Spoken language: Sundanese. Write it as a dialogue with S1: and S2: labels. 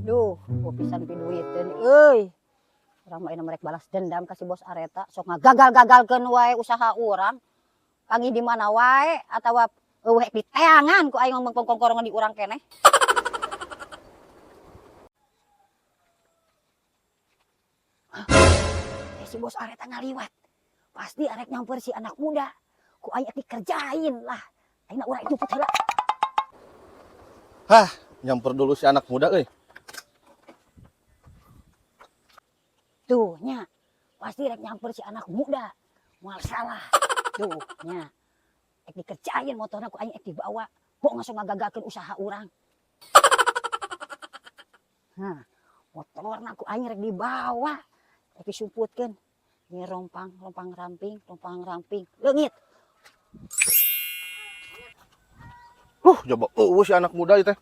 S1: Duh, pisan piduiteun euy. Urang mah ayeuna merek balas dendam ka si bos Areta, sok ngagagal-gagalkeun wae usaha urang. Panggih di mana wae atawa euweuh diteangan ku aing ngomong kongkorongan di urang keneh. Hah? Eh, si bos Areta ngaliwat. Pasti arek nyamper si anak muda. Ku aing dikerjain lah. Ayeuna urang juput heula.
S2: Hah, nyamper dulu si anak muda euy.
S1: Tuh nya, pasti rek nyamper si anak muda. Moal salah. Tuh nya. Ek dikerjain motorna ku aing ek dibawa. Bok langsung ngagagalkeun usaha urang. Hah, motorna ku aing rek dibawa. Rek disumputkeun. Nyi rompang, rompang ramping, rompang ramping. Leungit.
S2: Coba eueuh si anak muda ieu teh.